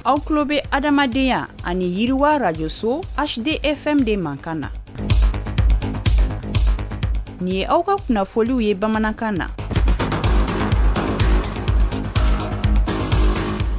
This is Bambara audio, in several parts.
Aw tulo bɛ adamadenya ani yiriwa rajoso HDFM de mankan na. Nin ye aw ka kunnafoliw ye bamanankan na.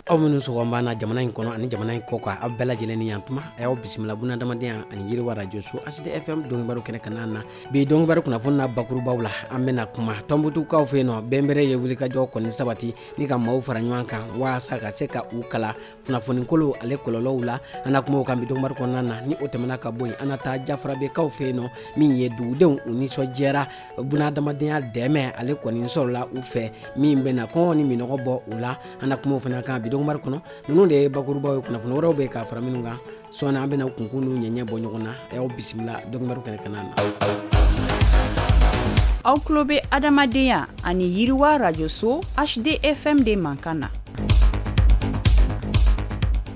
Aw minnu sɔgɔma b'an na jamana in kɔnɔ ani jamana in kɔkan, aw bɛɛ lajɛlen ni yan tuma. A y'aw bisimila bunadamadenya ani yiriwa rajoso HDFM donkibaru kɛnɛ kan na. Bi donkibaru kunnafoni na bakurubaw la, an bɛna kuma Tɔnbutukaw fɛ yen nɔ. Bɛnbere ye wulikajɔ kɔni sabati ni ka maaw fara ɲɔgɔn kan waasa ka se ka u kalan kunnafoni kolon ale kɔlɔlɔw la. An na kuma o kan bi donkibaru kɔnɔna na. Ni o tɛmɛna ka bɔ yen, an na taa Jafarabekaw fɛ yen nɔ, min ye dugudenw u nisɔndiyara bunadamadenya dɛmɛ ale kɔni sɔrɔla u fɛ, min bɛna kɔngɔ ni minnɔgɔ bɔ u la. An na kuma o fana kan bi donkibaru kɔnɔ. Ninnu de ye bakurubaw ye, kunnafoni wɛrɛw bɛ ka fara minnu kan sɔɔni, an bɛna kunkun n'u ɲɛɲɛ bɔ ɲɔgɔn na. A y'aw bisimila donkibaru kɛnɛ kan na. Aw tulo bɛ adamadenya ani yiriwa rajoso HDFM de mankan na.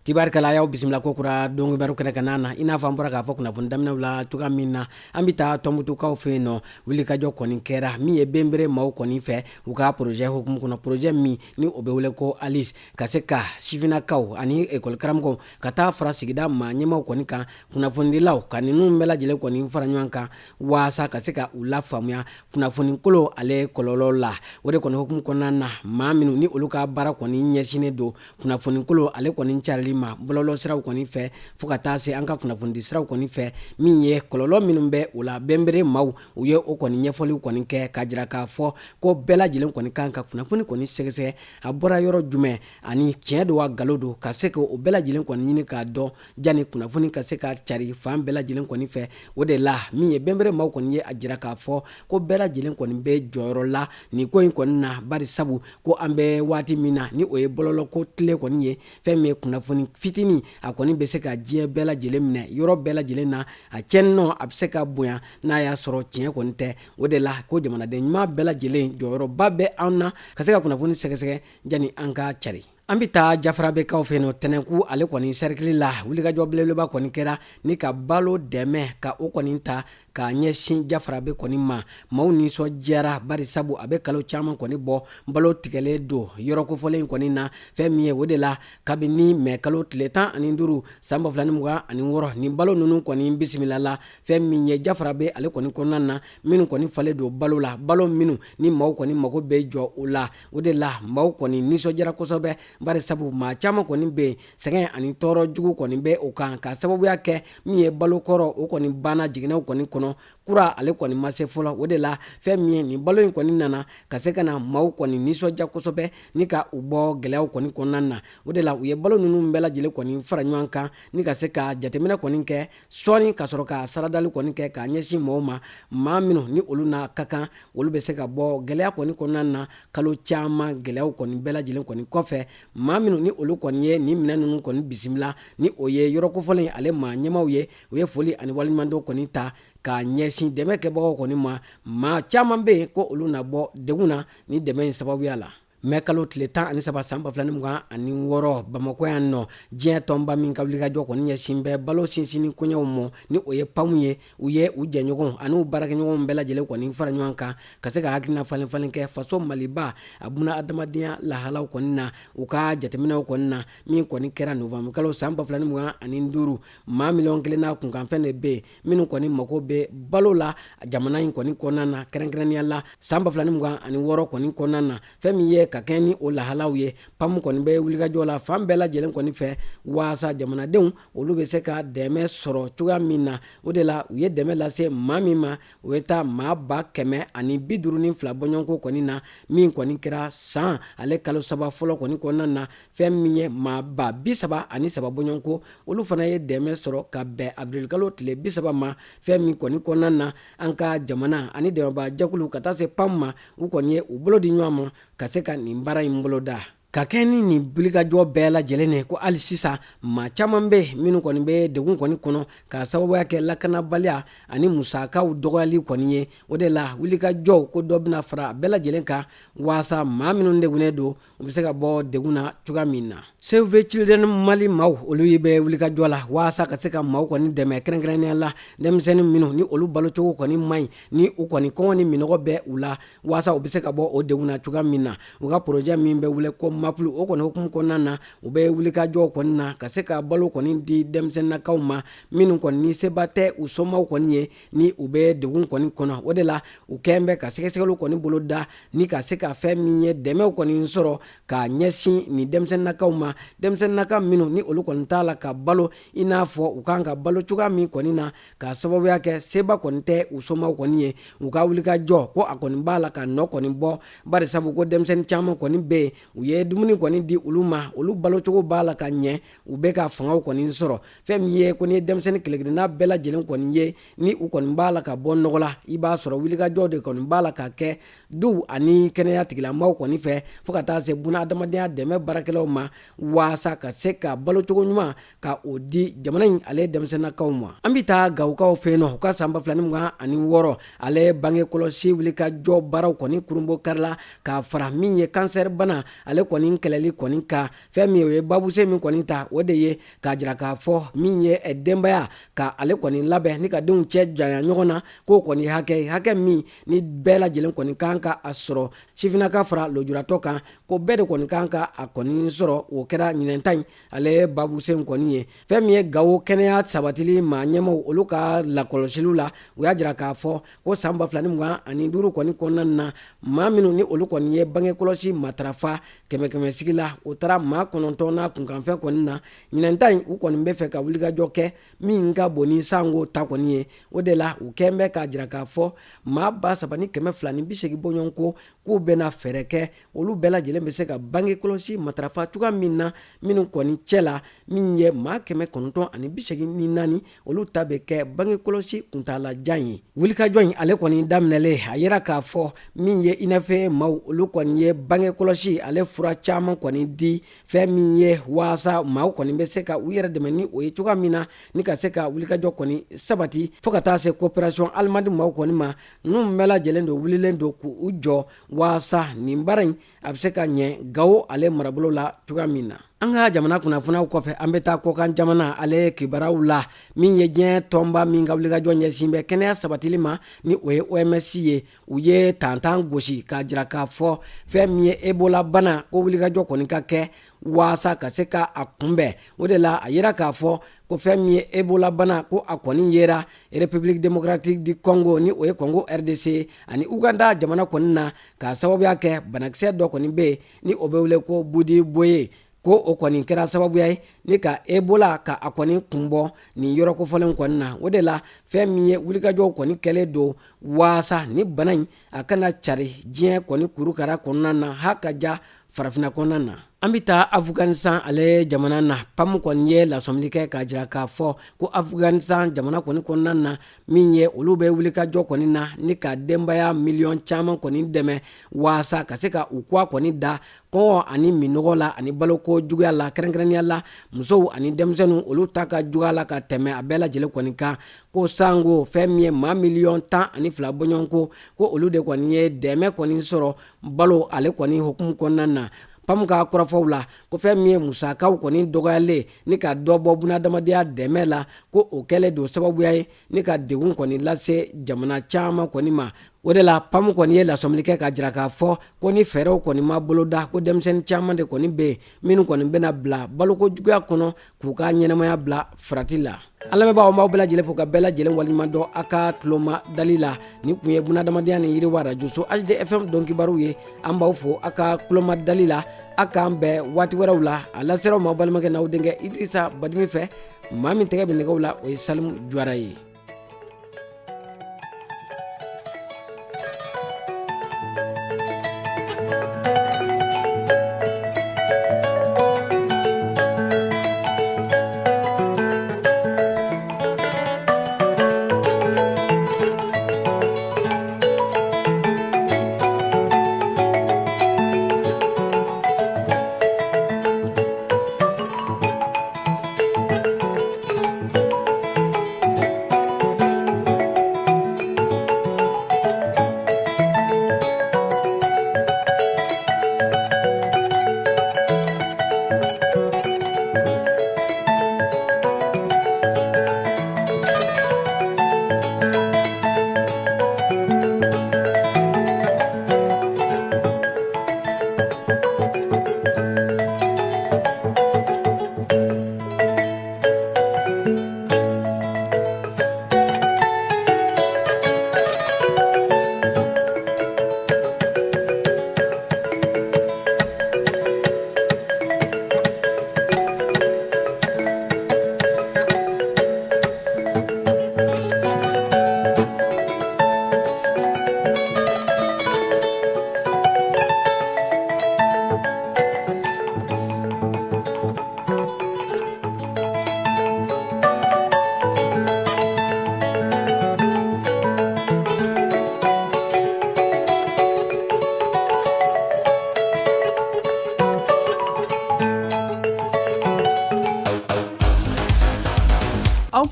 Tibarikala, a y'aw bisimila ko kura donkibaru kɛnɛ kan na. I n'a fɔ an bɔra k'a fɔ kunnafoni daminɛw la cogoya min na, an bɛ taa Tɔnbutukaw fɛ yen nɔ. Wulikajɔ kɔni kɛra min ye Bɛnbere maaw kɔni fɛ u ka projet hukumu kɔnɔ, projet min ni o bɛ wele ko ALICE, ka se ka sifinnakaw ani ekɔli karamɔgɔw ka taa fara sigida maa ɲɛmaaw kɔni kan, kunnafonidilaw, ka ninnu bɛɛ lajɛlen kɔni fara ɲɔgɔn kan waasa ka se ka u lafaamuya kunnafoni kolon ale kɔlɔlɔ la. O de kɔni hukumu kɔnɔna na, maa minnu ni olu ka baara kɔni ɲɛsinnen don kunnafoni kolon ale kɔni carili ma bɔlɔlɔ siraw kɔni fɛ, fo ka taa se an ka kunnafonidi siraw kɔni fɛ, min ye kɔlɔlɔ minnu bɛ o la, Bɛnbere maaw u ye o kɔni ɲɛfɔliw kɔni kɛ k'a jira k'a fɔ ko bɛɛ lajɛlen kɔni kan ka kunnafoni kɔni sɛgɛsɛgɛ, a bɔra yɔrɔ jumɛn ani tiɲɛ don wa nkalon don, ka se k'o bɛɛ lajɛlen kɔni ɲini k'a dɔn jani kunnafoni ka se ka cari fan bɛɛ lajɛlen kɔni fɛ. O de la, min ye Bɛnbere maaw kɔni ye a jira k'a fɔ ko bɛɛ lajɛlen kɔni bɛ jɔyɔrɔ la nin ko in kɔni na, bari sabu ko an bɛ waati min na ni o ye bɔlɔlɔko tile kɔni ye, fɛn min ye kunnafoni fitinin, a kɔni bɛ se ka diɲɛ bɛɛ lajɛlen minɛ yɔrɔ bɛɛ lajɛlen na. A cɛnni nɔ a bɛ se ka bonya n'a y'a sɔrɔ tiɲɛ kɔni tɛ. O de la ko jamanaden ɲuman bɛɛ lajɛlen jɔyɔrɔba bɛ an na ka se ka kunnafoni sɛgɛsɛgɛ jani an ka cari. An bɛ taa Jafarabekaw fɛ yen nɔ, Tɛnɛnku ale kɔni sɛrikili la, wulikajɔ belebeleba kɔni kɛra ni ka balo dɛmɛ ka o kɔni ta k'a ɲɛsin Jafarabe kɔni ma. Maaw nisɔndiyara, bari sabu a bɛ kalo caman kɔni bɔ balo tigɛlen don yɔrɔ kofɔlen in kɔni na. Fɛn min ye o de la, kabini mɛ kalo tile 15 san 2026, nin balo ninnu kɔni bisimila la fɛn min ye Jafarabe ale kɔni kɔnɔna na, minnu kɔni falen don balo la, balo minnu ni maaw kɔni mago bɛ jɔ o la. O de la maaw kɔni nisɔndiyara kosɛbɛ, bari sabu maa caman kɔni bɛ yen, sɛgɛn ani tɔɔrɔ jugu kɔni bɛ o kan, ka sababuya kɛ min ye balo kɔrɔ o kɔni banna jiginɛw kɔni kɔnɔ, kura ale kɔni ma se fɔlɔ. O de la fɛn min ye nin balo in kɔni nana ka se ka na maaw kɔni nisɔndiya kosɛbɛ ni ka u bɔ gɛlɛyaw kɔni kɔnɔna na. O de la u ye balo ninnu bɛɛ lajɛlen kɔni fara ɲɔgɔn kan ni ka se ka jateminɛ kɔni kɛ sɔɔni, ka sɔrɔ ka saradali kɔni kɛ k'a ɲɛsin mɔgɔw ma, maa minnu ni olu n'a ka kan, olu bɛ se ka bɔ gɛlɛya kɔni kɔnɔna na kalo caman gɛlɛyaw kɔni bɛɛ lajɛlen kɔni kɔfɛ. Maa minnu ni olu kɔni ye nin minɛn ninnu kɔni bisimila, ni o ye yɔrɔ kofɔlen ale maa ɲɛmaaw ye, u ye foli ani waleɲumandɔn kɔni ta k'a ɲɛsin dɛmɛ kɛbagaw kɔni ma. Maa caman bɛ yen ko olu na bɔ degun na ni dɛmɛ in sababuya la. Mɛ kalo tile 13 san 2026, Bamakɔ yan nɔ, diɲɛ tɔnba min ka wulikajɔ kɔni ɲɛsin bɛ balo sinsinni koɲɛw ma, ni o ye PAM ye, u ye u jɛɲɔgɔnw ani u baarakɛɲɔgɔnw bɛɛ lajɛlen kɔni fara ɲɔgɔn kan ka se ka hakilina falen falen kɛ faso Maliba a buna adamadenya lahalaw kɔni na. U ka jateminɛw kɔni na, min kɔni kɛra nowanburu kalo san 2025, maa miliyɔn 1 n'a kunkanfɛn de bɛ yen minnu kɔni mago bɛ balo la jamana in kɔni kɔnɔna na, kɛrɛnkɛrɛnnenya la san 2026 kɔni kɔnɔna na. Fɛn min ye ka kɛɲɛ ni o lahalaw ye, PAM kɔni bɛ wulikajɔ la fan bɛɛ lajɛlen kɔni fɛ waasa jamanadenw olu bɛ se ka dɛmɛ sɔrɔ cogoya min na. O de la u ye dɛmɛ lase maa min ma, o ye taa maa 152 bɔɲɔgɔnko kɔni na, min kɔni kɛra san ale kalo saba fɔlɔ kɔni kɔnɔna na. Fɛn min ye maa 33 bɔɲɔgɔnko, olu fana ye dɛmɛ sɔrɔ ka bɛn abrilikalo tile 30 ma. Fɛn min kɔni kɔnɔna na, an ka jamana ani dɛmɛbaa jɛkulu ka taa se PAM ma, u kɔni ye u bolo di ɲɔgɔn ma ka se ka nin baara in boloda. Ka kɛ ni nin wulikajɔ bɛɛ lajɛlen ye, ko hali sisan maa caman bɛ minnu kɔni bɛ degun kɔni kɔnɔ k'a sababuya kɛ lakanabaliya ani musakaw dɔgɔyali kɔni ye. O de la wulikajɔw ko dɔ bɛna fara bɛɛ lajɛlen kan waasa maa minnu degunnen don, u bɛ se ka bɔ degun na cogoya min na. Save the Children Mali maaw, olu ye bɛ wulikajɔ la waasa ka se ka maaw kɔni dɛmɛ, kɛrɛnkɛrɛnnenya la denmisɛnnin minnu ni olu balocogo kɔni man ɲi, ni u kɔni kɔngɔ ni minnɔgɔ bɛ u la, waasa u bɛ se ka bɔ o degun na cogoya min na. U ka projet min bɛ wele ko MAC. MAPL o kɔni hukumu kɔnɔna na, u bɛ wulikajɔ kɔni na ka se ka balo kɔni di denmisɛnninnakaw ma minnu kɔni ni seba tɛ u somaw kɔni ye, ni u bɛ degun kɔni kɔnɔ. O de la u kɛn bɛ ka sɛgɛsɛgɛliw kɔni boloda ni ka se ka fɛn min ye dɛmɛw kɔni sɔrɔ ka ɲɛsin nin denmisɛnninnakaw ma, denmisɛnninnaka minnu ni olu kɔni t'a la ka balo i n'a fɔ u kan ka balo cogoya min kɔni na, k'a sababuya kɛ seba kɔni tɛ u somaw kɔni ye. U ka wulikajɔ ko a kɔni b'a la ka nɔ kɔni bɔ, bari sabu ko denmisɛnnin caman kɔni bɛ yen, u ye dumuni kɔni di olu ma, olu balocogo b'a la ka ɲɛ, u bɛ ka fangaw kɔni sɔrɔ. Fɛn min ye ko ni ye denmisɛnnin kelenkelenna bɛɛ lajɛlen kɔni ye ni u kɔni b'a la ka bɔ nɔgɔ la, i b'a sɔrɔ wulikajɔ de kɔni b'a la ka kɛ duw ani kɛnɛya tigilamaaw kɔni fɛ, fo ka taa se buna adamadenya dɛmɛ baarakɛlaw ma, waasa ka se ka balocogo ɲuman ka o di jamana in ale denmisɛnninnakaw ma. An bɛ taa Gawokaw fɛ yen nɔ, u ka san 2026 ale bange kɔlɔsi wulikajɔ baaraw kɔni kurunbon karila k'a fara min ye kansɛri bana ale kɔni kɛlɛli kɔni kan. Fɛn min o ye babusen min kɔni ta, o de ye k'a jira k'a fɔ min ye denbaya ka ale kɔni labɛn ni ka denw cɛ janya ɲɔgɔn na, k'o kɔni hakɛ hakɛ min ni bɛɛ lajɛlen kɔni kan ka a sɔrɔ, sifinnaka fara lujuratɔ kan, ko bɛɛ de kɔni kan ka a kɔni sɔrɔ. O kɛra ɲinɛn ta in ale babusen kɔni ye. Fɛn min ye Gawo kɛnɛya sabatili maa ɲɛmaw olu ka lakɔlɔsiliw la, u y'a jira k'a fɔ ko san 2025 kɔni kɔnɔna na, maa minnu ni olu kɔni ye bange kɔlɔsi matarafa kɛmɛ kɛmɛ sigi la, o taara maa 9 n'a kunkanfɛn kɔni na. Ɲinɛn ta in u kɔni bɛ fɛ ka wulikajɔ kɛ min ka bon ni sango ta kɔni ye. O de la u kɛn bɛ k'a jira k'a fɔ maa 3280 bɔɲɔgɔn ko k'u bɛna fɛɛrɛ kɛ olu bɛɛ lajɛlen bɛ se ka bange kɔlɔsi matarafa cogoya min na, minnu kɔni cɛ la min ye maa 984, olu ta bɛ kɛ bange kɔlɔsi kuntaalajan ye. Wulikajɔ in ale kɔni daminɛlen, a yira k'a fɔ min ye INFA maaw olu kɔni ye bange kɔlɔsi ale fura caman kɔni di, fɛn min ye waasa maaw kɔni bɛ se ka u yɛrɛ dɛmɛ ni o ye cogoya min na, ni ka se ka wulikajɔ kɔni sabati, fo ka taa se coopération allemande maaw kɔni ma. Ninnu bɛɛ lajɛlen don wulilen don k'u jɔ waasa nin baara in a bɛ se ka ɲɛ Gawo ale marabolo la cogoya min na. An ka jamana kunnafoniyaw kɔfɛ, an bɛ taa kɔkan jamana ale kibaruyaw la. Min ye diɲɛ tɔnba min ka wulikajɔ ɲɛsin bɛ kɛnɛya sabatili ma, ni o ye OMS ye, u ye tantan gosi k'a jira k'a fɔ fɛn min ye Ebola bana, ko wulikajɔ kɔni ka kɛ waasa ka se ka a kunbɛn. O de la a yira k'a fɔ ko fɛn min ye Ebola bana, ko a kɔni yera République démocratique du Congo, ni o ye Congo RDC, ani Uganda jamana kɔni na, k'a sababuya kɛ banakisɛ dɔ kɔni bɛ yen ni o bɛ wele ko Bundibugyo, ko o kɔni kɛra sababuya ye ni ka Ebola ka a kɔni kunbɔ nin yɔrɔ kofɔlen kɔni na. O de la fɛn min ye wulikajɔw kɔni kɛlen don waasa ni bana in a kana cari diɲɛ kɔni kurukara kɔnɔna na, ha ka ja farafinna kɔnɔna na. An bɛ taa Afganistan ale jamana na. PAM kɔni ye lasɔmili kɛ k'a jira k'a fɔ ko Afganistan jamana kɔni kɔnɔna na, min ye olu bɛ wulikajɔ kɔni na ni ka denbaya miliyɔn caman kɔni dɛmɛ waasa ka se ka u kɔ kɔni da kɔngɔ ani minɔgɔ la ani baloko juguya la, kɛrɛnkɛrɛnnenya la musow ani denmisɛnninw, olu ta ka juguya la ka tɛmɛ a bɛɛ lajɛlen kɔni kan. Ko sango fɛn min ye maa miliyɔn 12 bɔɲɔgɔn ko olu de kɔni ye dɛmɛ kɔni sɔrɔ balo ale kɔni hukumu kɔnɔna na. PAM ka kɔrɔfɔw la, ko fɛn min ye musakaw kɔni dɔgɔyalen ni ka dɔ bɔ bunadamadenya dɛmɛ la, ko o kɛlen don sababuya ye ni ka degun kɔni lase jamana caman kɔni ma. O de la PAM kɔni ye lasɔmili kɛ k'a jira k'a fɔ ko ni fɛɛrɛw kɔni ma boloda, ko denmisɛnnin caman de kɔni bɛ yen minnu kɔni bɛna bila baloko juguya kɔnɔ k'u ka ɲɛnamaya bila farati la. An lamɛnbaaw, b'aw bɛɛ lajɛlen fo ka bɛɛ lajɛlen waleɲuman dɔn a ka tuloma dali la. Nin tun ye bunadamadenya ni yiriwa arajoso HDFM don kibaruw ye. An b'aw fo a ka tuloma dali la. A k'an bɛn waati wɛrɛw la. A laseraw ma balimakɛ n'aw denkɛ Idirisa Badimi fɛ. Maa min tɛgɛ bɛ nɛgɛw la, o ye Salimu Juwara ye.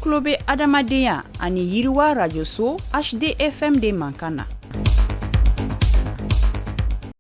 Aw tulo bɛ adamadenya ani yiriwa rajoso HDFM de mankan na.